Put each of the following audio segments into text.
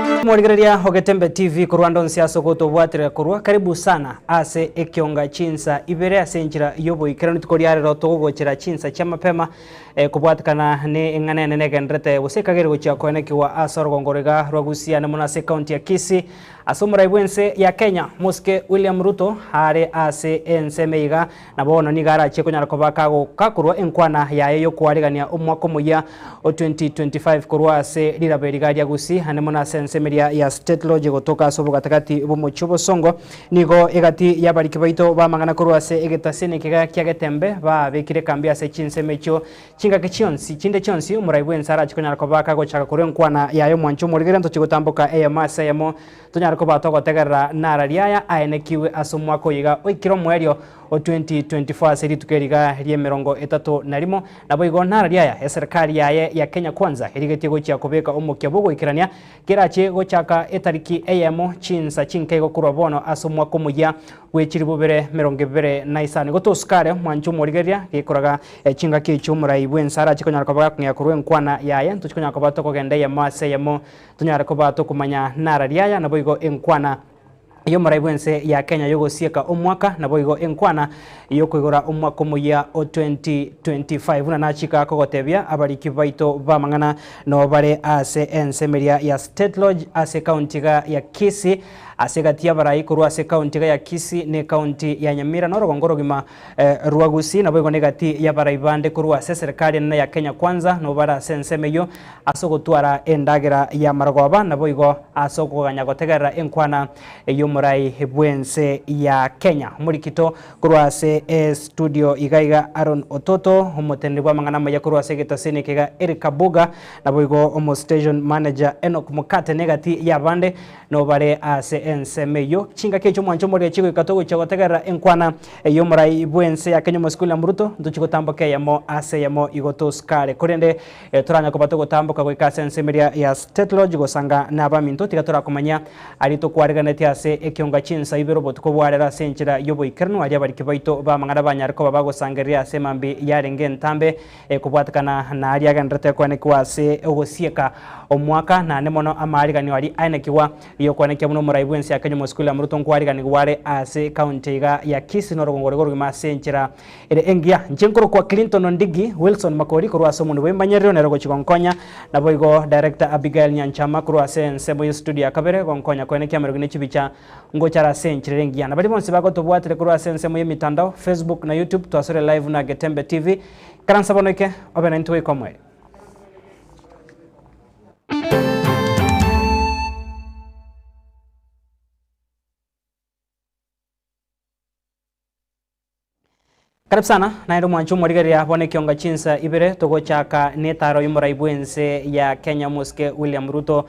Morigereria Ogetembe TV korwa ande onsi ase ogotobwatera korwa karibu sana ase ekionga chinsa ibere ase enchera y'oboikeranu rituko ria rero togogochera chinsa chia mapema eh, kobwatekana ne eng'ana enene egenderete gose ekagere gochia koenekigwa ase orogongo roiga rwa Gusii ande mono ase ekaunti ya Kisii ase omorai bw'ense ya Kenya Mosike William Ruto are ase ensemo iga Na bono nigo arachie konyara koba kagokakorwa enkwana yaye y'okoarigania omwaka omoyia o 2025 korwa ase riraba eriga ria Gusii ande mono ase ensemo eria ya State Lodge gotoka ase obogatagati bw'omochie obosongo. Nigo egati y'abariki baito b'amang'ana korwa ase egetasini ekiga kia Getembe babekire ekambi ase chinsemo echio chingaki chionsi chinde chionsi omorai bw'ense arachie konyara koba kagochaka korwa enkwana yaye omwancho omorigere ntochie gotamboka eyemo ase eyemo Tonyare koba togotegerera nara riaya aenekiwe ase omwaka oyo iga oikire omoerio o 2024 ase rituko eri iga ri'emerongo etato na rimo. Naboigo nara riaya eserikari yaye ya Kenya Kwanza erigetie gochia kobeka omokia bw'ogoikerania kerache gochaka etariki eyemo chinsa chinke igo korwa bono ase omwaka omoyia bwe chilifu bibere merongo ebere na isano. Igo tosukare mwanche omorigereria gekoraga chingaki echio omorai bw'ense arache konyara koba gakong'ea korwa enkwana yaye ntochi konyara koba tokogenda eyemo ase eyemo Tonyare koba tokomanya nara riaya, naboigo enkwana y'omorai bw'ense ya Kenya y'ogosieka omwaka, naboigo enkwana y'okoigora omwaka omoyia o 2025. Buna nachika kogotebia abariki baito b'amang'ana noo bare ase ensemo eria ya State Lodge ase ekaunti iga ya Kisii, ase egati y'abarai korwa ase ekaunti iga ya Kisii na ekaunti ya Nyamira na orogongo orogima rwa Gusii, naboigo negati y'abarai bande korwa ase eserekari enene ya Kenya Kwanza noo bare ase ensemo eyio Ase ogotwara endagera y'amarogoba, naboigo ase okoganya gotegerera enkwana y'omorai bw'ense ya Kenya. Omorikito korwa ase estudio iga iga Aaron Ototo, omoteneneri bw'amang'ana amaya korwa ase egetaseni eke iga Eric Kabuga, naboigo omo station manager Enock Mukate negati y'abande nobare ase ensemo eyio. Chingaki echio mwanche omorero chigoika togochia gotegerera enkwana y'omorai bw'ense ya Kenya Omosike William Ruto, ntochie gotamboka eyemo ase eyemo igo tosukare. Korende Toranya koba togotamboka goika ase ensemo eria ya State Lodge gosanga nabaminto, tiga torakomanya aria tokwariganetie ase ekionga chinsa ibere obotuko bwa rero ase enchera y'oboikeranu, aria abariki baito b'amang'ana banyare koba bagosangereria ase emambi yarenge entambe ekobwatekana na aria agenderete koenekigwa ase ogosieka omwaka, naende mono amaariganio aria aenekigwa y'okoenekia buna omorai bw'ense ya Kenya Omosike William Ruto nkwariganigwa are ase ekaunti iga ya Kisii norogongo roiga orogima ase enchera Ere engiya, inche nkorokwa Clinton Ondigi Wilson Makori korwa ase omonwe bw'emanyerero nere ogochia gonkonya, naboigo Director Abigail Nyanchama korwa ase ensemo ye studio ya kabere gonkonya koenekia amarogi ne chibicha ngochare ase enchera ere engiya. Na baria bonsi bagotobwatire korwa ase ensemo y'emitandao, Facebook na YouTube twasore live na Getembe TV. Ikaransa bono ike, obe naintwe goika omoerio. Karibu sana naende omwanche omorigereria bono ekionga chinsa ibere togochaka netaro y'omorai bw'ense ya Kenya omosike William Ruto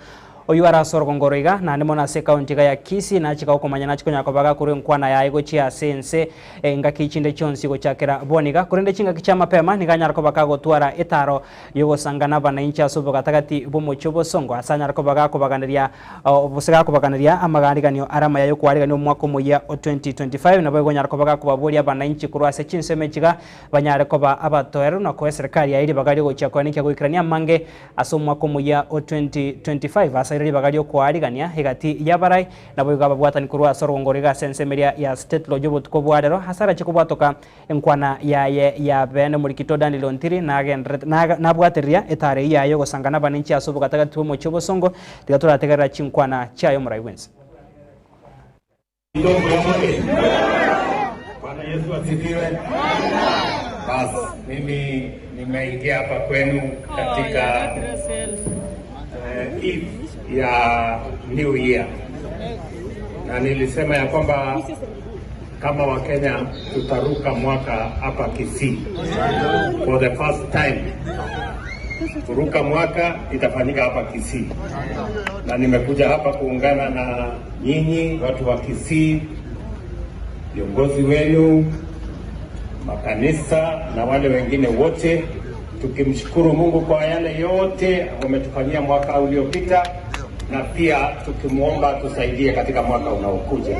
oyio are ase orogongo oro iga naende mono ase ekaunti iga ya Kisii nachika gokomanya nachi konya koba gakorwa enkwana yaye gochia ase ense engaki chinde chionsi gochakera bono iga korende chingaki chia mapema nigo anyare koba kagotwara etaro yogosanga nabananchi ase obogatagati bw'omochie obosongo ase anyare koba gakobaganeria Gose gakobaganeria amagariganio are amaya y'okwarigania omwaka omoyia o 2025, naboigo onyare koba gakobaboria abananchi korwa ase chinsemo echiga banyare koba abatoereru na koa eserekari yaye ribaga riogochia koenekia goikerania amange ase omwaka omoyia o 2025 asaire ribaga riokoarigania egati y'abarai naboigo ababwatani korwa ase orogongo roiga ase ensemo eria ya State Lodge obotuko bwa rero ase arache kobwatoka Enkwana yaye ya bene omorikito Daniel Ontiri nagendererete nabwatereria etaara eyio yaye y'ogosanga nabanenchi ase obogatagati bw'omochie obosongo, tiga torategerera chinkwana chiaye omorai bwensi. Bwana Yesu asifiwe. Basi mimi nimeingia hapa kwenu katika eve ya New Year na nilisema ya kwamba kama Wakenya tutaruka mwaka hapa Kisii for the first time. Kuruka mwaka itafanyika hapa Kisii, na nimekuja hapa kuungana na nyinyi watu wa Kisii, viongozi wenu, makanisa na wale wengine wote, tukimshukuru Mungu kwa yale yote wametufanyia mwaka uliopita na pia tukimwomba tusaidie katika mwaka unaokuja.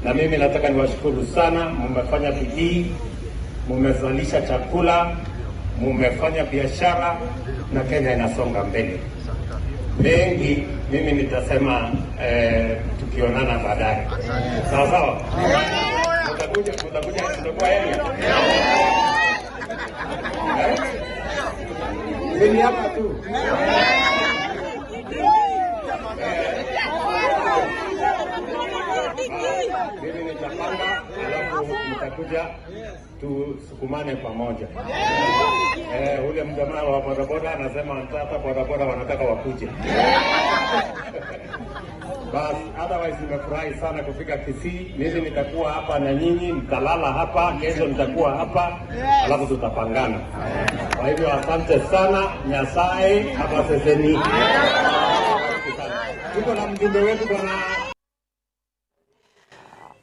Na mimi nataka niwashukuru sana, mmefanya bidii, mmezalisha chakula, mmefanya biashara na Kenya inasonga mbele. Mengi mimi nitasema eh, tukionana baadaye. Sawa sawa. Mtakuja, mtakuja, mtakuwa area. Eh? Si ni hapa tu. Mimi nitapanga, alafu mtakuja tusukumane pamoja. Eh, ule mjamaa wa bodaboda anasema hata bodaboda wanataka wakuje. Bas, otherwise nimefurahi sana kufika Kisii. Mimi nitakuwa hapa na nyinyi, mtalala hapa, kesho nitakuwa hapa, alafu tutapangana. Kwa hivyo asante sana, Nyasaye abaseseni. Tuko na mjumbe wetu bwana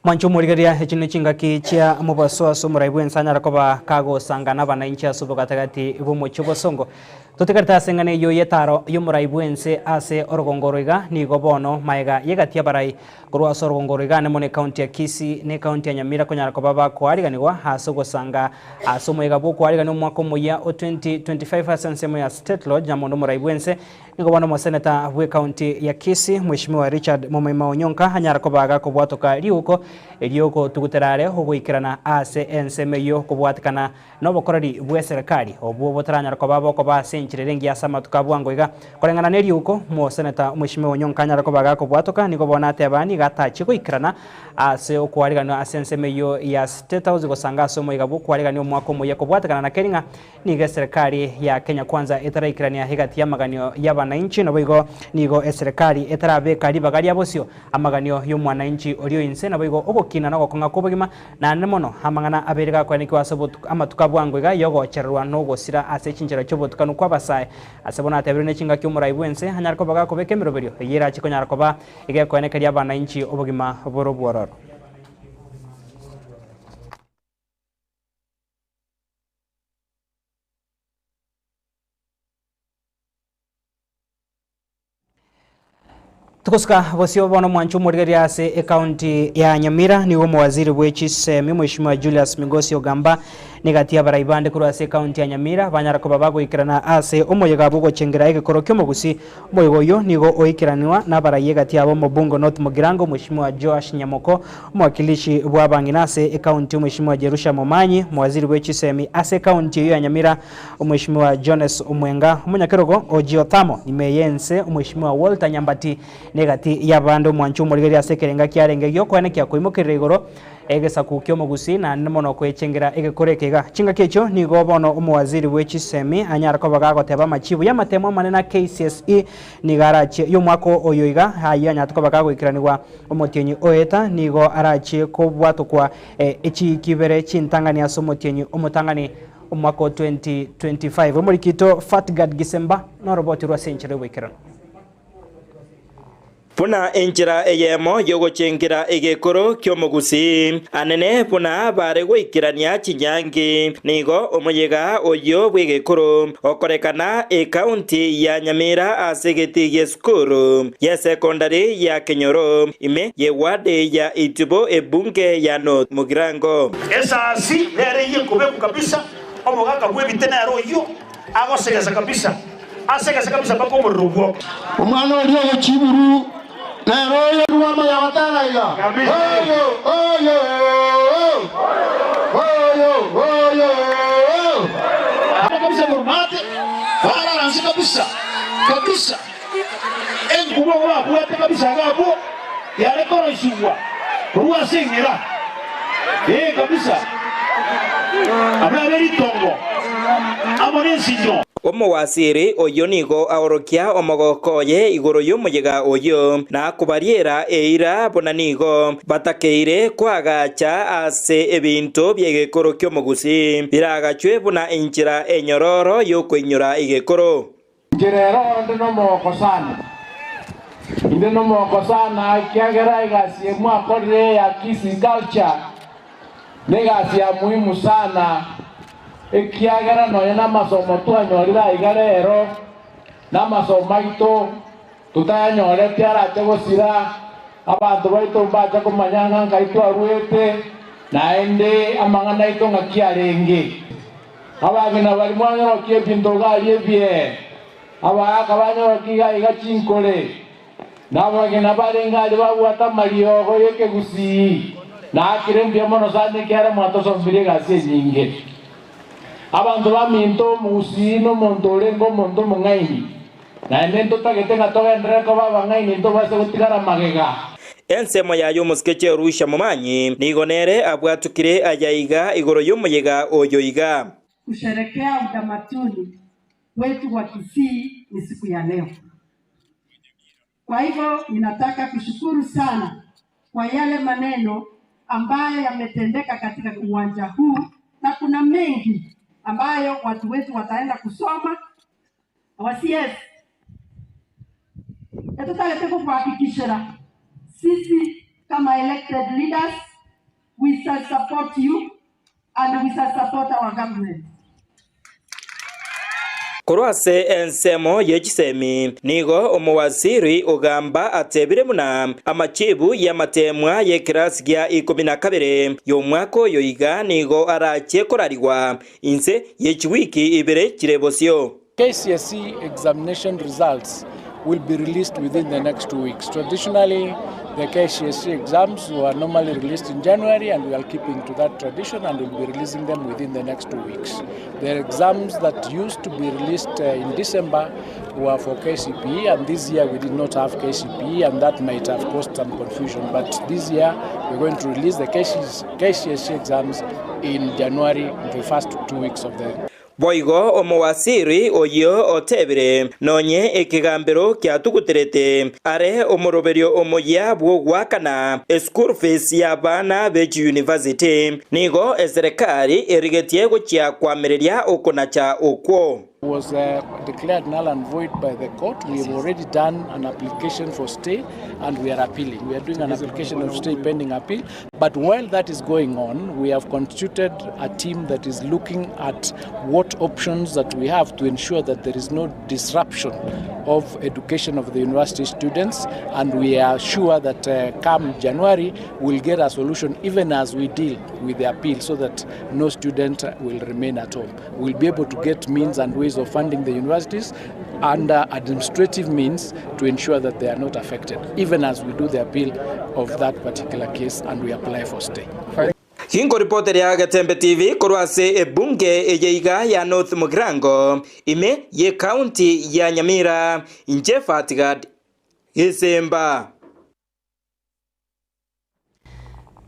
Mwanche omorigereria echi ne chingaki chia mobaso ase omorai bwense anyare koba kagosangana abananchi ase obogatagati bw'omochie obosongo. Totigarete ase eng'ana eyio y'etaro y'omorai bwense ase orogongo oro iga nigo bono maega y'egati y'abarai korwa ase orogongo oro iga ane mono ekaunti ya Kisii na ekaunti ya Nyamira konyara koba bakoariganigwa ase ogosanga ase omoyega bw'okoarigania omwaka omoyia o 2025 ase ensemo ya State Lodge amo nomorai bwense Nigo bono omoseneta bw'ecounty ya Kisii, Mweshimiwa Richard Momoima Onyonka anyare koba gakobwatoka riuko eriogotugutera are ogoikerana ase ensemo eyio kobwatekana nobokoreri bw'eserekari obwo botaranyara koba bokoba ase enchera ere engiya ase amatuko a bwango iga. Koreng'ana neriuko, Omoseneta Mweshimiwa Onyonka anyare koba gakobwatoka nigo bono ateba nigo atachie goikerana ase okoariganwa ase ensemo eyio ya State House gosanga ase omoiga bw'okoarigania omwaka omoyia kobwatekana na keri ng'a Nigo eserekari ya Kenya Kwanza etaraikerania egati y'amaganio y'abanainchi, naboigo nigo eserekari etarabeka ribaga ria bosio amaganio y'omwanainchi oria o inse, naboigo ogokina na ogokong'a kw'obogima, naende mono amang'ana abeire gakoenekiwa ase amatuko a bwango iga y'ogochererwa na ogosira ase chinchera chi'obotukanu kw'abasae. Ase bono atebirwe ne chingaki omorai bw'ense anyare koba gakobeka emeroberio eyio erache konyara koba egekoenekeria abanainchi obogima bore obwororo. Togosuka bosio bono mwanche omorigereria ase ecounty ya Nyamira nigo omowaziri bwe chisemi Mheshimiwa Julius Migosi Ogamba negati y'abarai bande korwa ase ecounty ya Nyamira banyara koba bagoikerana ase omoyega bwogochengera egekoro ki'omogusi Omoyega oyio nigo oikeranwa nabarai egati yabo Omobunge North Mugirango Mweshimiwa Joash Nyamoko, Omowakilishi bw'abang'ina ase ekaunti Omweshimiwa Jerusha Momanyi, Omowaziri bwe chisemi ase ekaunti eyio ya Nyamira Omweshimiwa Jones Omwenga, Omonyakerogo o Geothermal ime y'ense Omweshimiwa Walter Nyambati negati y'abande omwanchi omorigereria ase ekerenga kiarenge giokoenekia koimokerera igoro Egesaku ki'omogusii naende mono kwechengera egekoro eke iga. Chingaki echio nigo bono omowaziri bwe chisemi anyare koba gagoteba amachibu y'amatemo amanene a KCSE nigo arachie y'omwaka oyo iga ayio anyarete koba gagoikeranigwa omotienyi oeta nigo arachie kobwatokwa echiiki ibere chintang'ani ase omotienyi omotang'ani omwaka o 2025. Omorikito Fatgard Gisemba noroboti rwa ase enchera y'oboikeranu. Buna enchera eyemo y'ogochengera egekoro ki'omogusii, anene buna bare goikerania chinyangi, nigo omoyega oyio bw'egekoro okorekana ekaunti ya Nyamira ase egetii gi'esukuru y'esekondari ya Kenyoro ime y'ewadi ya Itibo ebunge ya North Mugirango. Esasi nere eyio ekobekwa kabisa, omogaka bw'ebite nere oyio agosegesa kabisa. Ase egese kabisa mpaka omorero obwoke. Omwana oria ogochia iburu nere oyo. Rw'amaya gotera iga, Oyo, oyo, oyo, oyo, oyo. Kabisa igoro mate, barara nse kabisa, kabisa. Enkuba babwate kabisa iga abwo, yare koroisigwa korwa ase eng'era. Ee, kabisa. Abwo abe ritongo amo nensinyo. Omowasiri oyio nigo aorokia omogoko oye igoro y'omoyega oyio, na kobariera eira buna nigo batakeire koagacha ase ebinto bi'egekoro ki'omogusii, biragachwe buna enchera enyororo y'okoinyora egekoro. Inche rero onde nomogoko sana. Inde nomogoko sana ekiagera egasi eye mwakorire ya Kisii Culture negasi ya muhimu sana ekiagera nonya namasomo twanyorire aiga rero namasomo aito totayanyoreti arache gosira abanto baito mbacha komanya ng'a nkai twaruete naende amang'ana aito ng'aki arenge. Abang'ina baria mwanyerokia ebinto iga aria ebiee. Abagaaka banyorokia iga iga chinkore, na abageni barenge aria babwate amariogo y'ekegusii, naakire mbuya mono sana ekiagera mwatosombirie egasi enyinge. Abanto baminto, omogusii nomonto orenge omonto omong'aini, naende ntotagete ng'a togenderere koba abang'aini ntobase gotigara magega. Ensemo yaye omosike Jerusha Momanyi nigo nere abwatukire ayaiga igoro y'omoyega oyo iga. Kusherekea utamaduni wetu wa Kisii ni siku ya leo. Kwa hivyo ninataka kushukuru sana kwa yale maneno ambayo yametendeka katika uwanja huu, na kuna mengi ambayo watu wetu wataenda kusoma wa CS etutagete kukuhakikishira sisi kama elected leaders we shall support you and we shall support our government. Korwa ase ensemo ye chisemi, nigo omowaziri ogamba atebire buna amachibu y'amateemwa y'ekerasi gia ikomi na kabere y'omwaka oyo iga nigo arachie korarigwa inse ye chiwiki ibere chire bosio. KCSE examination results will be released within the next 2 weeks. Traditionally, the KCSE exams were normally released in January, and we are keeping to that tradition and will be releasing them within the next 2 weeks. The exams that used to be released in December were for KCPE, and this year we did not have KCPE, and that might have caused some confusion. But this year we're going to release the KCSE exams in January, the first 2 weeks of the Boigo omowasiri oyio otebire nonye ekegambero kiatuguterete are omoroberio omoyia bw'ogwakana eschool fees y'abana b'echiuniversity nigo eserekari erigetie gochia kwamireria okonacha okwo. Was declared null and void by the court. We have already done an application for stay and we are appealing. We are doing an application of stay pending appeal. But while that is going on, we have constituted a team that is looking at what options that we have to ensure that there is no disruption of education of the university students. And we are sure that come January, we'll get a solution even as we deal with the appeal so that no student will remain at home. We'll be able to get means and ways of funding the universities under administrative means to ensure that they are not affected, even as we do the appeal of that particular case and we apply for stay. Ginko ripoti ya Getembe TV korwa ase ebunge eyeiga ya North Mugirango ime ye county ya Nyamira, inche Fatigad Gisemba.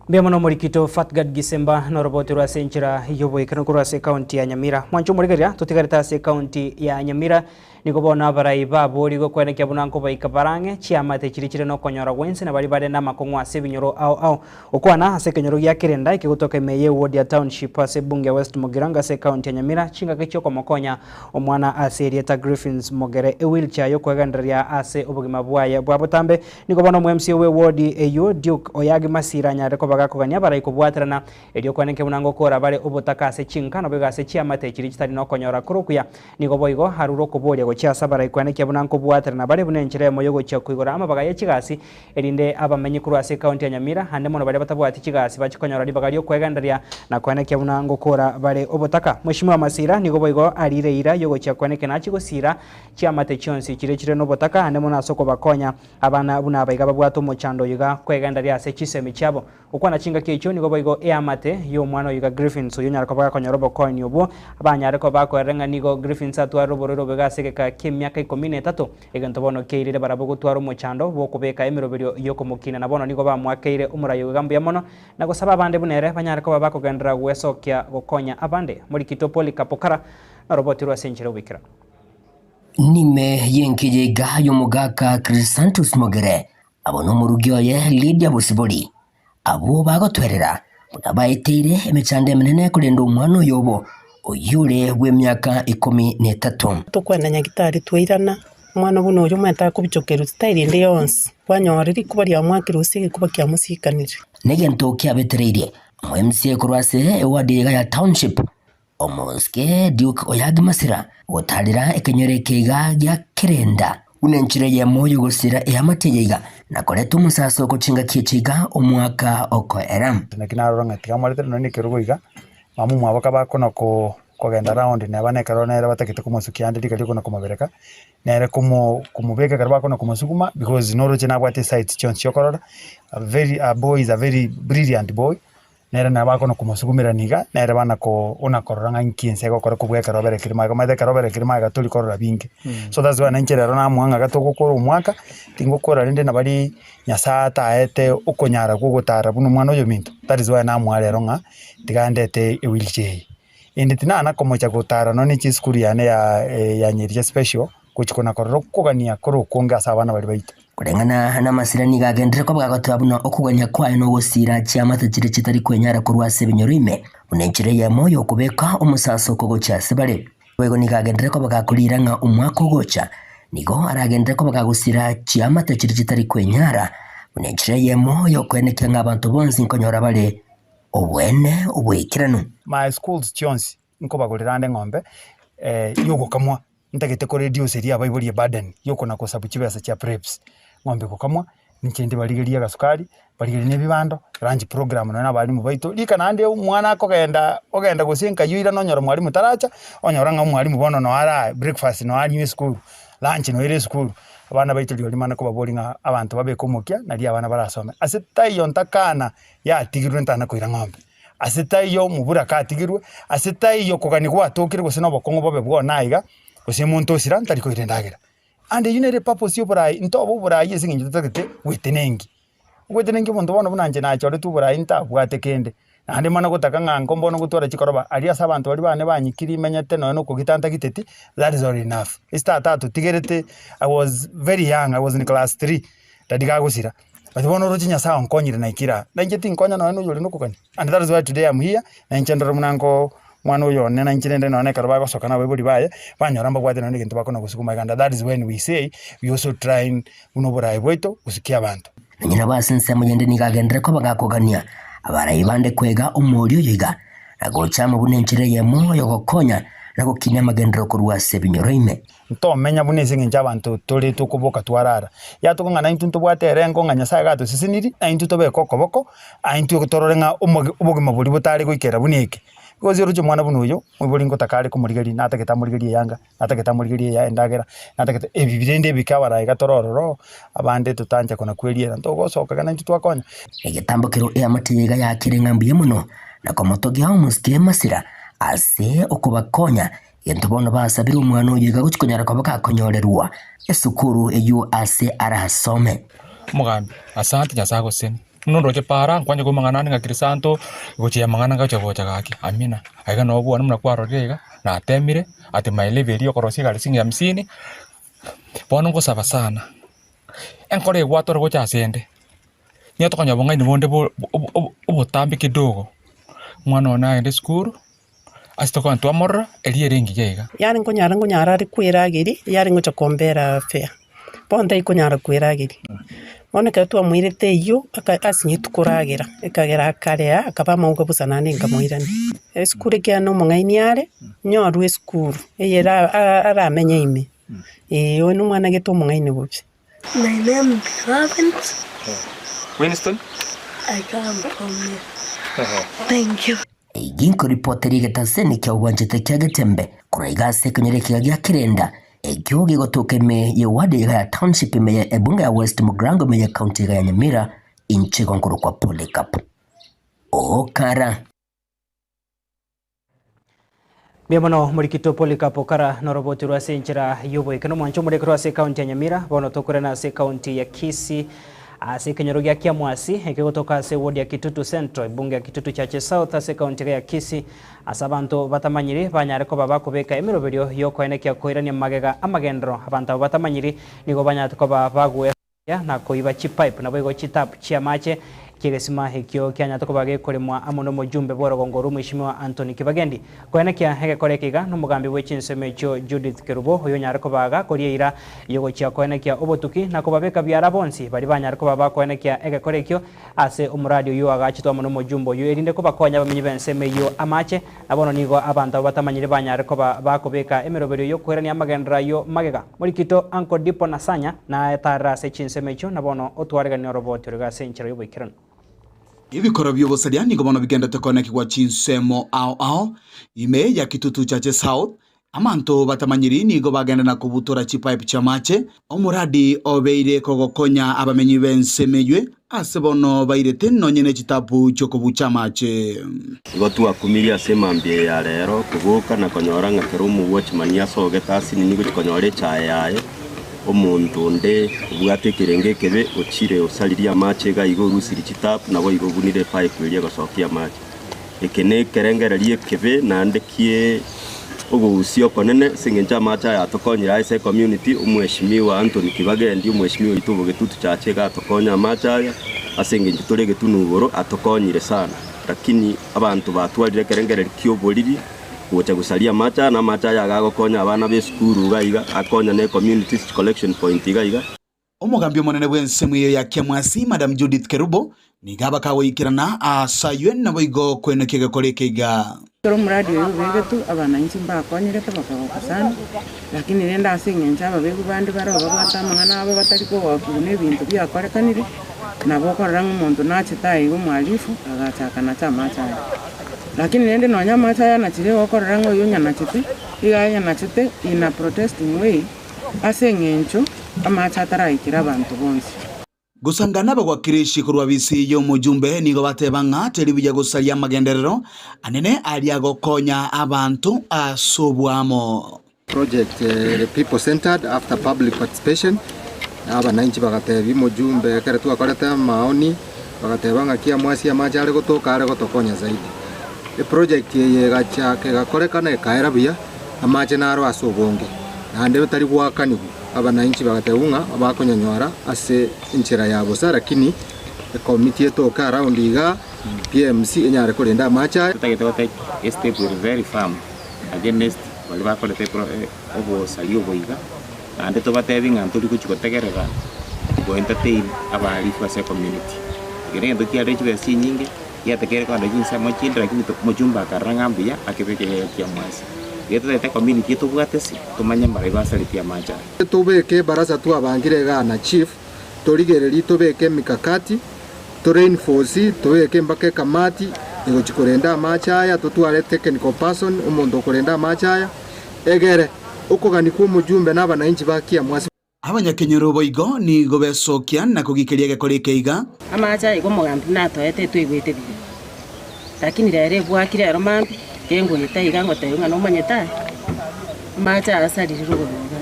Mbuya mono morikito Fatgad Gisemba noroboti rwa ase enchera y'oboikeranu korwa ase ekaunti ya Nyamira. Mwancho omorigereria totigarete ase ekaunti ya Nyamira nigo bono abarai babori gokwenekia buna nkobaika barang'e chiamate chiri chire nokonyora gwensi na bari bare namakong'u ase ebinyoro ao ao okwana ase ekenyoro gia Kerenda ekegotoka ime ye ward ya township ase ebunge ya West Mugirango ase ekaunti ya Nyamira chingaki chiokomokonya omwana ase erieta Griffins Mogere ewheelchair yokwegendereria ase obogima bwaye bwa botambe nigo bono omo MCA we ward eywo Duke Oyagi Masira anyare koba gakogania abarai kobwaterana erio kweneke buna ngokora bare obotaka ase chinka nabo iga ase chiamate chiri chitari nokonyora korokuya nigo boigo harure okoboria gochia ase abarai kwenekia buna nkobwaterana bare buna enchera emo yogochia koigora amabaga ya chigasi erinde abamenyi korwa ase ekaunti ya Nyamira ande mono baria batabwati chigasi bachikonyora ribaga riokwegendereria na kwenekia buna ngokora bare obotaka. Mheshimiwa Masira nigo boigo arire eira yogochia kwenekena nachi gosira chiamate chionsi chire chire nobotaka ande mono ase okobakonya abana buna abaiga babwate omochando oyo kwegendereria ase chisemi chiabo okwana chingaki echio nigo boigo eamate ya omwana oyo iga Griffins oyo onyare koba gakonyora obokonyi obwo abanyare koba bakoerera ng'a nigo Griffins atwarire oborwaire obo iga ase egeka kia emiaka ikomi na etato egento bono kiairire barabwo gotwara omochando bwa okobeka emeroberio ya okomokina na bono nigo bamoakeire omorai oyo iga mbuya mono na gosaba abande buna ere banyare koba bakogenderera gwesokia gokonya abande. Morikito Polycarp Okara naroboti rwa ase enchera oboikeranu. Nime y'enkiya iga y'omogaka Chrysanthus Mogere amo nomorugi oye Lydia Bosibori, abwo bagotwerera buna baeteire emechando emenene korende omwana oyobo oyio ore bw'emiaka ikomi na etato. Tokwenda nyagitari twairana, omwana buna oyo omanyete akobichokerwa style ende yonsi, kwanyora rikuba riamwakire gose egekuba kiamosikanire. Negento kiabetereirie omo-MCA korwa ase eward iga ya Township, Omosike Duke Oyagi Masira, gotarera ekenyoro eke iga gia Kerenda buna enchera eyemo y'ogosira eamate eye iga na koreta omosaso oko chingaki echi iga omwaka okoera. Naki narora ng'a tiga moretere nonya nekerogo iga, mama omwabo kaba akona ko. Kogenda round neba nekero nere batagete komosukia ande riga riokona komobereka, nere komo komobeka ekero bakona komosuguma because noroche nabwate esight chionsi chiokorora, a very a boy is a very brilliant boy, nere nabo akona komosugumerania iga, nere bana ko ona korora ng'a inki ense egokora kobua ekero oberekire magega omanyete ekero oberekire magega tori korora binge. So that's why nainche rero namoa ng'a togokora omwaka, tingokora rende nabari Nyasaye ataete okonyara kwa ogotara buna omwana oyominto, that is why namoa rero ng'a tiga ndete ewheelchair eye. Ende tinana komocha gotara nonye ne chisukuru yane ya ya Nyeriche special, gochia kona korora okogania kore okonge ase abana baria baito. Koreng'ana namasira nigo agenderere koba gagoteba buna okogania kwaye nogosira chiamate chiria chitari kwenyara korwa ase ebinyoro ime, buna enchera eyemo y'okobeka omosasoko gochia ase bare. Boigo nigo agenderere koba gakoriira ng'a omwaka ogocha nigo aragenderere koba gagosira chiamate chiria chitari kwenyara, buna enchera eyemo y'okoenekia ng'a abanto bonsi nkonyora bare oboene oboikeranu. My schools chionsi nkobagorera ande eng'ombe yogokamwa, ntagete ko reduce eria abaibori eburden yokona kosabu chibesa chia preps. Eng'ombe egokamwa, inche ndibarigerie agasukari, mbarigerie na ebibando, lunch program nonye na abalimu baito, rika naende omwana akogenda, ogenda gose enka oirane onyore mwalimu taracha, onyora ng'a omwalimu bono noe ara breakfast noe anywe esukuru, lunch noe ere esukuru. Abana baito rirorio mani kobaboria ng'a abanto babeke omokia nario abana barasome. Ase taiyo ntakana yatigirwe ntana koira ng'ombe. Ase taiyo omoburaka atigirwe, ase taiyo kogania gwatokire gose na obokong'u bobe bwone aiga, gose omonto osira ntari koira endagera. Ande eyio nere epurpose ya oborai, ntobe oborai ase eng'encho totagete gwetenengi. Ogwetenenki omonto bono buna inche nachoretwe oborai ntabwate kende, naende mana gotaka ng'a nko mbono gotwara chikoroba aria ase abanto baria bane banyikiri menyete nonye na okogita ntagiteti, that is all enough. Ase tata atotigerete, I was very young, I was in class three, daddy gagosira, but bono oroche Nyasaye onkonyire naikire aa, na inche tinkonya nonye na oyore na okogania, and that is why today am here, na inche ndore buna nkoo omwana oyo one na inche rende nonye ekero bagosoka na abaibori baye, banyora mbabwate nonye na egento bakona gosukuma iga, and that is when we say we also trying buna oboraai bwaito gosukia abanto. Nonya nabo ase ensemo yende nigo agenderere koba gakogania abarai bande kwega omoerio oyo iga, na gocha amo buna enchera eyemo y'ogokonya na gokinia amagenderero korwa ase ebinyoro ime. Ntomenya buna ase eng'encho abanto tore tokoboka twarara. Yatoka ng'a naintwe ntobwate erengo ng'a Nyasaye gatosesenirie, naintwe tobeke okoboko, aintwe torore ng'a omoge obogima boria botare goikera buna eke. Gose oroche omwana buna oyo, moibori ngotaka are komorigeria, natagete amorigerie eyanga, natagete amorigerie eya endagera, natagete ebi rende ebike abarai iga tore ororo, abande totancha kona kweriera, ntogosoka iga naintwe twakonya. Egetambo kereo eamate ya iga yaakire ng'a mbuya mono, na komotogia omosike masira ase okobakonya Gento bono basabire omwana oyio iga gochia konyara koba gakonyorerwa esukuru eyio ase arasome. Omogambi, Asante Nyasae agosesenie. Buna ondoche para, nkwanye korwa amang'ana ande ng'a Crisanto, gochia amang'ana ngocha gocha gaki, amina. Aiga noo bwane buna kwarorire iga, natemire, at my level eria okorosia egari siringi hamsini, bono ngosaba sana, enkoro egwatore gocha asende, nigo tokonyora obong'aini bonde bo obotambe kidogo, omwana one nagende esukuru. Ase tokonyora twamorora, eria ere engiya iga. Yaani nkonyara nkonyara are kwerageria, yare ngocha kombera fare, bono ntari konyara kwerageria. Bono ekero twamoirete eywo, aka asinyetwe koragera, ekagera akarea akaba amauga bosa naende nkamoirania. Esukuru ekiagera na omong'aini are, nyorwe esukuru, eyere aramenye ime, eh, oyo na omwana gete omong'aini bobe. My name is Robins. Winston. I come from here. Thank you. Eyio nkoripoteri egetaseni kia obwanchete kia Getembe korwa iga ase ekenyoro ekiya gia Kirenda, ekio gegotoka ime ye ward iga ya Township ime ye ebunge ya West Mugirango ime ye county iga ya Nyamira, inche igo nkorokwa Polycarp Okara. Mbuya mono Morikito Polycarp Okara noroboti rwa ase enchera y'oboikeno omwancho omoreke rwa ase ekaunti ya Nyamira bono tokorena ase ekaunti ya Kisii ase ekenyoro gia Kiamwasi ekegotoka ase eward ya Kitutu Central ebunge ya Kitutu Churches South ase ekaunti iga ya Kisii ase abanto batamanyiri banyare koba bakobeka emeroberio y'okoenekia koirania magega amagenderero abanto abo batamanyiri nigo banyarete koba bagwe na koiba chipipe naboigo chitap chi'amache ki'egesima ekio kianyarete koba gekoremwa amo nomojumbe bw'orogongo rw'Omweshimiwa Anthony Kibagendi. Koenekia egekora eke iga nomogambi bwe chinsemo echio Judith Kerubo oyonyare koba gakoria eira yogochia koenekia obotuki na kobabeka biara bonsi baria banyare koba bakoenekia egekora ekio ase omoradi oyio oagachetwe amo nomojumbe oyio erinde kobakonya abamenyi b'ensemo eyio amache Na bono nigo abanto abwo batamanyire banyare koba bakobeka emeroberio y'okoirania amagenderero ayio magega. Morikito Uncle Dipo Nasanya naye tarera ase chinsemo echio, na bono otwareganie oroboti oroiga ase enchera y'oboikeranu. Ebikoro bi'obosaria nigo bono bigenderete koenekigwa chinsemo ao ao ime ya Kitutu Chache South. Abanto batamanyiri nigo bagenda na kobutora chipipe chi'amache. Omoradi obeire kogokonya abamenyi b'ensemo eywe ase bono bairete nonye ne chitapu chi'okobucha amache. Igo twakumirie ase emambia eye ya rero koboka na konyora ng'a kera omowatchman asogete asinini gochia konyora echae yaye, omonto onde obwate ekerengo ekebe ochire osaririe amache iga iga orusirie chitapu naboigo obunire epipe eria egosokia amache. Eke nekerengererio ekebe naende kie ogogusia okonene ase eng'encho amache aya atokonyire ase ecommunity, omweshimiwa Anthony Kibagendi omweshimiwa oito obogetutu chache iga atokonye amache aya ase eng'encho tore egetunu igoro atokonyire sana. Lakini abanto batwarire ekerengererio ki'oboriri gocha gosaria amache aya, na amache aya iga agokonya abana b'esukuru iga iga, akonya na ecommunity collection point iga iga. Omogambi omonene bw'ensemo eyio ya Kiamwasi, Madam Judith Kerubo, nigo abakagoikerana aase ayio naboigo koenokia egekora eke iga. Ekero omoradi oyo obegetwe, abananchi mbakonyerete bakagoka sana, lakini rende ase eng'encho ababegu bande baroo babwate amang'ana abo batari kogokigwa nebinto biakorekanire, nabo okorora ng'a omonto nachete aye iga omwalifu, agachaka nache amache aya. Lakini rende nonya amache aya anachire igo okorora ng'a oyo onyanachete, iga ayanachete in a protesting way, ase eng'encho amache ataraikera abanto bonsi. Gosangana abagwakirishi korwa bisi y'omojumbe nigo bateba ng'a teri buya gosaria amagenderero anene aria agokonya abanto ase oboamo. Project ere people centered after public participation, na abananchi bagatebia omojumbe ekero twakorete amaoni, bagateba ng'aki amwasi amache are gotoka are gotokonya zaidi. Eproject eye egachaka egakorekana ekaera buya, amache naro ase obonge, naende tari goakanigwa. Abananchi bagatebwa ng'a bakonyanyora ase enchera ya bosa, lakini ekomiti etoke around igaa, PMC enyare korenda amache aya. Totagete go take a step ere very firm against baria bakorete obosaria obo iga, naende tobatebi ng'a ntori gochi gotegerera go entertain abahalifu ase ecommunity. Eke negento kiarire chibesa chinyinge, giatekeire kogenda chinsemo chinde lakini omochumbe akarora ng'a mbuya akebeke kiamwase. Iga totagete ecommunity etobwate ase. Tomanye mbarai basaretie amache aya. Tobeke ebarasa twabangire igaa na chief, torigererie tobeke emikakati, to reinforce, tobeke mpaka ekamati egochi korenda amache aya, totware technical person, omonto okorenda amache aya, egere okogania kwa omojumbe na abanainchi ba Kiamwasi. Abanyakenyoro boigo nigo besokia na kogikeria egekora eke iga. Amache aya igo omogambi natoete twaigwete buya, lakini rero ebwaki rero mambia, kengoeta iga ngotebiwa ng'a nomanyete aye, amache aya asarire rogoro iga,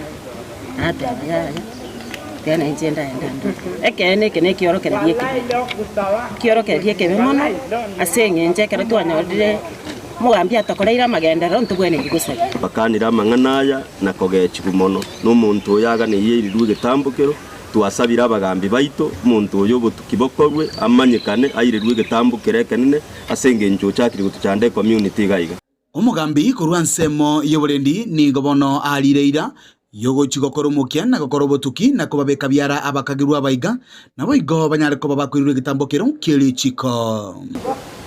nateba yaya, tiga nainche ndaenda ndore. Ekeene eke na ekiorokererio ekebe, ekiorokererio ekebe mono, ase eng'encho ekero twanyorire. Omogambi atokoreire amagenderero, ntogwenereti gosaria. Bakanire amang'ana aya na kogechigwa mono nomonto oyo aganeirie airirwe egetambokero. Twasabire abagambi baito, omonto oyo obotuki bokorwe, amanyekane, airirwe egetambokero ekenene, ase engencho ochakire gotochanda ecommunity iga iga. Omogambi korwa ensemo y'oborendi nigo bono arire eira y'ogochia gokora omokia na gokora obotuki na kobabeka biara abakagirwa abaiga, naboigo banyare koba bakoirwa egetambokero kie richiko.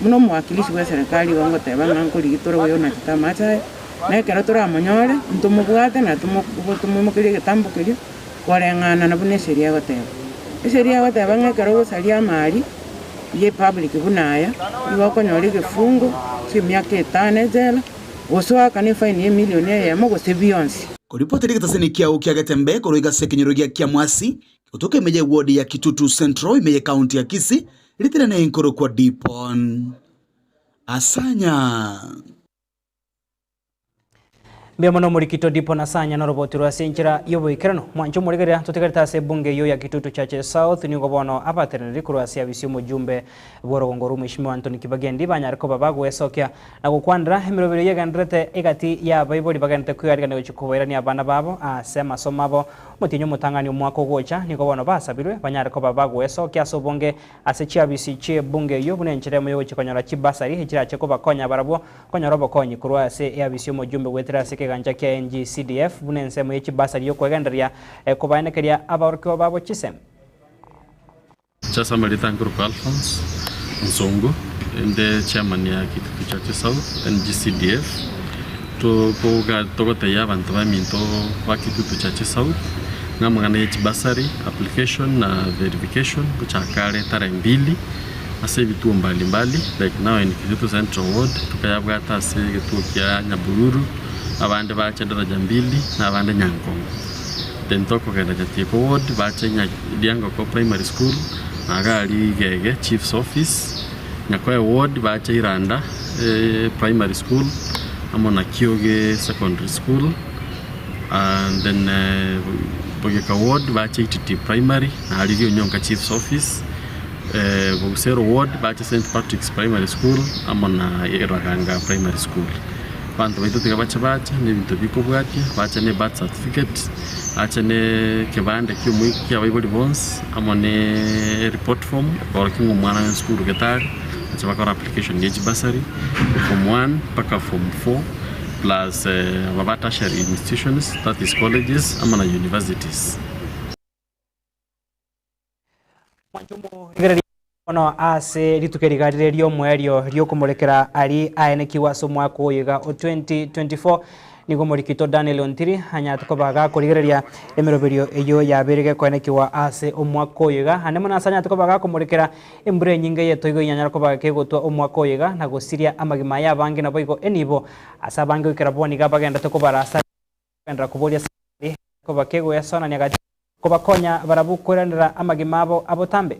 Buna omowakilishi bw'eserekari igo ngoteba ng'a nkorigia tore goyonachete amache aya, na ekero toramonyore, ntomobwate na tomoimokerie egetambo keria koreng'ana na buna esheria egoteba. Esheria egoteba ng'a ekero ogosaria amari ye public buna aya, nigo okonyora egefungo kia emiaka etano ejela, Gose oakane efaini y'emilioni eyemo gose bionsi. Koripotera egetaseni kiao kia Getembe korwa igase ekenyoro gia Kiamwasi, gotoka ime y'ewodi ya Kitutu Central ime y'ekaunti ya Kisii, ritirane nkorokwa Dipon Asanya. Mbuya mono omorikito Dipon Asanya noroboti rwa ase enchera y'oboikeranu. Mwanche omorigereria totigarete ase ebunge eyio ya Kitutu Churches South nigo bono abateneneri korwa ase abisi omojumbe bw'orogongo rwa Mweshimiwa Anthony Kibagendi banyare koba bagoesokia na gokwanera emeroberi eyio egendererete egati y'abaibori bagenderete kwearigania gochia kobairania abana babo ase amasomo abo. Omotienyi omotang'ani omwaka ogocha nigo bono basabirwe banyare koba bagoesokia ase obonge ase chiabisi chi'ebunge eyio buna enchera emo y'ogochia konyora chibasari echirache kobakonya barabwo konyora obokonyi korwa ase eabisi y'omojumbe goetera ase ekegancha kia NGCDF buna ensemo ye chibasari y'okwegendereria kobaenekeria abaorokigwa babo chisemi. Chase amarita nkorokwa Alphonse Onsongo, inde chairman ya Kitutu Chache South NGCDF, tokoga togotebia abanto baminto ba Kitutu Chache South ng'a amang'ana ye chibasari application na verification ngochaka are tarehe mbili. Ase ebituo mbali mbali like now in Kitutu Central Ward tokayabwata ase egetuo kia Nyabururu, abande bache Daraja Mbili na abande Nyankongo. Then tokogenda Jatieko Ward bache Riangoko Primary School na iga aria Igege Chief's Office, Nyakoe Ward bache Iranda Primary School amo na Kioge Secondary School and then Bogeka Ward bache Ititi Primary na aria Rionyonka Chief's Office. Bogusero Ward bache St Patrick's Primary School amo na Eraganga Primary School. Abanto baito tiga bache bache na ebinto bikobwatia, bache ne birth certificate, bache ne ekebande kia omoika kia abaibori bonsi amo ne report form ekorokia ng'a omwana one esukuru gete are, bache bakore application ya chibursary form one mpaka form four plus aba ba tertiary institutions that is colleges amo na universities. Rigereria bono ase rituko eri iga rire ri'omoerio ri'okomorekera aria aenekigwe ase omwaka oyo iga o 2024, nigo omorikito Daniel Ontiri anyarete koba gakorigereria emeroberio eyio yabeire gekoenekigwa ase omwaka oyo iga. Ande mono ase anyarete koba gakomorekera embura enyinge y'etoigo enyanyare koba kegotwa omwaka oyo iga na gosiria amagima y'abange naboigo enibo ase abange goikera bono iga bagenderete kobara ase Kogenderera koboria Samweli koba kegoyasonania gati kobakonya barabwo koiranera amagima abo abotambe.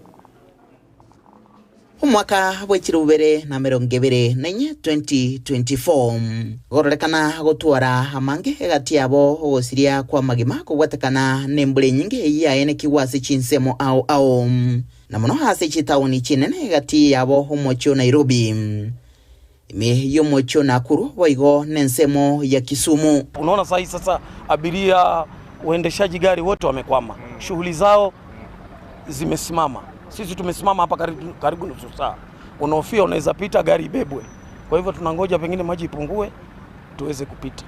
Omwaka bwe chilifu bibere na emerongo ebere na inye, 2024, gororekana gotwara amange egati yabo ogosiria kw'amagima kobwatekana nembura enyinge eyio yaenekigwe ase chinsemo ao ao, na mono ase chitaoni chinene egati yabo omochie o Nairobi. Ime y'omochie o Nakuru boigo nensemo ya Kisumu. Unaona sahi sasa abiria, waendeshaji gari wote wamekwama, shughuli zao zimesimama. Sisi tumesimama hapa karibu, karibu nusu saa, unahofia unaweza pita gari ibebwe. Kwa hivyo tunangoja pengine maji ipungue tuweze kupita.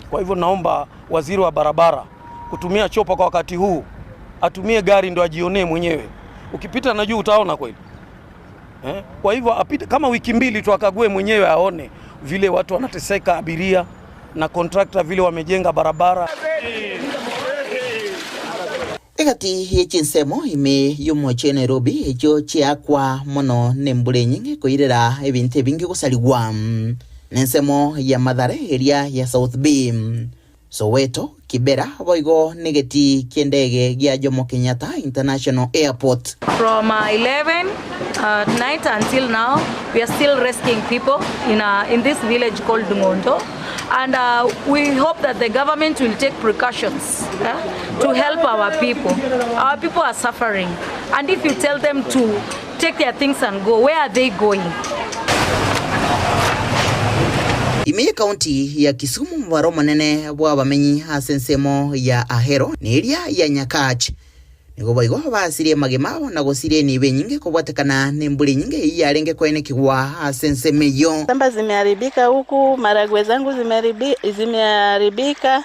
Kwa hivyo naomba waziri wa barabara kutumia chopa kwa wakati huu, atumie gari ndo ajionee mwenyewe. Ukipita na juu utaona kweli. Eh? Kwa hivyo apite kama wiki mbili tu akague mwenyewe aone vile watu wanateseka, abiria na kontrakta vile wamejenga barabara. Egati ye chinsemo ime y'omochie Nairobi echio chiakwa mono nembura enyinge koirera ebinto ebinge gosarigwa nensemo ya Mathare eria ya South B, Soweto, Kibera boigo negetii ki'endege gia Jomo Kenyatta International Airport. From 11 at night until now, we are still rescuing people in, in this village called Ngondo. And we hope that the government will take precautions to help our people. Our people are suffering. And if you tell them to take their things and go, where are they going? Ime y'Ekaunti ya Kisumu omobaro omonene bw'abamenyi ase ensemo ya Ahero na eria ya Nyakach nigo boigo basirie amagima abo na gosiria enibo enyinge kobwatekana nembura enyinge eyio yarenge koenekigwa ase ensemo eyio. Shamba zimeharibika huku, maragwe zangu zimeharibika.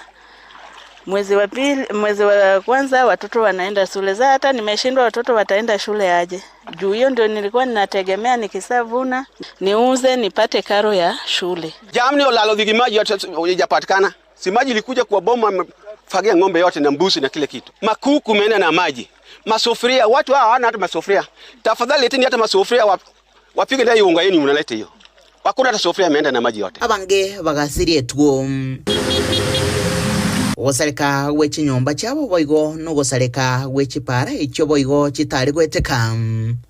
Mwezi wa pili, mwezi wa kwanza watoto wanaenda shule. Sasa hata nimeshindwa watoto wataenda shule aje? Juu hiyo ndio nilikuwa ninategemea nikisavuna niuze nipate karo ya shule. Jamni olalo dhigi maji yote haijapatikana. Si maji ilikuja kwa boma fagia ng'ombe yote na mbuzi na kile kitu. Makuku imeenda na maji. Masufuria, watu hawa hawana hata masufuria. Tafadhali leteni hata masufuria wapige ndai unga yenu mnaleta hiyo. Hakuna hata sufuria imeenda na maji yote. Abange bagasiria etugo. Ogosareka gwe chinyomba chiabo boigo nogosareka gwe chipaara echio boigo chitari goeteka,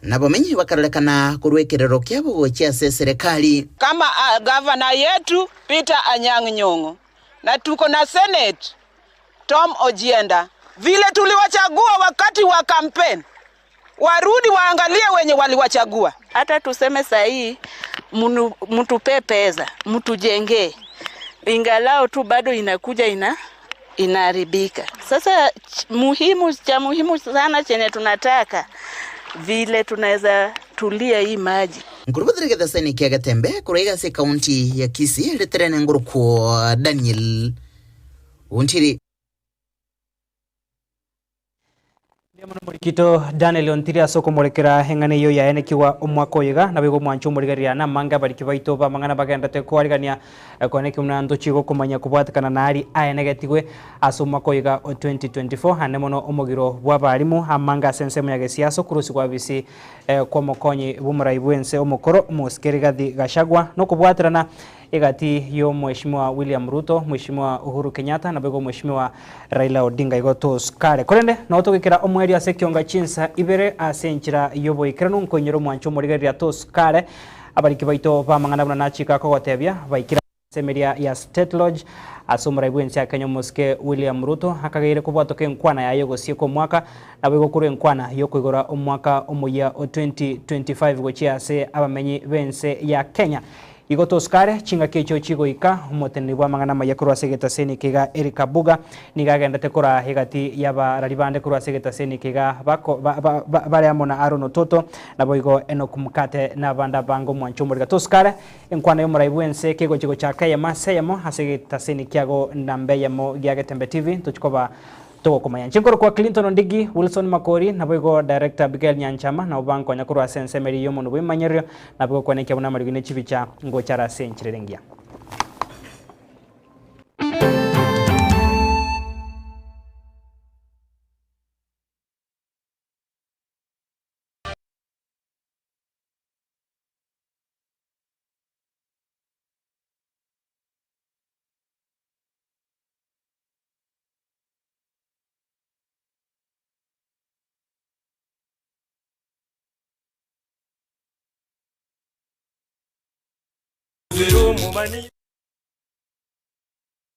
na abamenyi bakarorekana korwa ekerero kiabo gochia ase eserekari. Kama gavana yetu Peter Anyang' Nyong'o na tuko na Senate Tom Ojienda, vile tuliwachagua wakati wa campaign, warudi waangalie wenye waliwachagua. Hata tuseme sahi mtupe pesa, mtujengee, ingalao tu bado inakuja inaharibika. Sasa cha muhimu sana chenye tunataka vile tunaweza tulia hii maji. Nkurubathire getheseni kia Getembe korwa ase ekaunti ya Kisii ritere ngorokwo Daniel Ontiri. Kito Daniel Ontiri ase okomorekera eng'ana eyio yaenekigwa omwaka oyo iga, naboigo omwancho omorigereria namange abariki baito b'amang'ana bagenderete koarigania koeneki buna ntochie gokomanya kobwatekana nari aenegetigwe ase omwaka oyo iga o 2024 ande mono omogiro bw'abarimu amange ase ensemo ya gesiasa okorusigwa bisi kw'omokonyi bw'omorai bw'ense omokoro Omosike Rigathi Gachagua nokobwaterana Egati y'Omweshimiwa William Ruto, Mweshimiwa Uhuru Kenyatta naboigo Omweshimiwa Raila Odinga igo toskare. Korende nabo togekera omoerio ase ekionga chinsa ibere ase enchera y'oboikeranu nkoinyora omwancho omorigereria toskare abariki baito b'amang'ana buna nachika kogotebia baikire ase emeria ya State Lodge ase omorai bw'ense ya Kenya Omosike William Ruto akageire kobwatoka enkwana yaye y'ogosieka omwaka naboigo korwa enkwana y'okoigora omwaka omoyia o 2025 gochia ase abamenyi b'ense ya Kenya. Igo tosikare chingaki echio chigoika, omoteneneri bw'amang'ana amaya korwa ase egetaseni eke iga Eric Abuga nigo agendete koraa egati y'abarari bande korwa ase egetaseni eke iga bako ba ba ba bare amo na Aaron Ototo, naboigo Enock Mkate na abande abange omwancho omorika. Tosikare, enkwana y'omorai bw'ense kegochia gochaka eyemo ase eyemo ase egetaseni kiago namba eyemo gia Getembe TV, ntochia koba Togokomanya. Inche nkorokwa Clinton Ondigi, Wilson Makori, naboigo Director Abigail Nyanchama, nabo bankonya korwa ase ensemo eria y'omonwa bw'ebimanyererio, nabo gokwana buna amariogi ne chibicha ngocha are ase enchera ere engiya.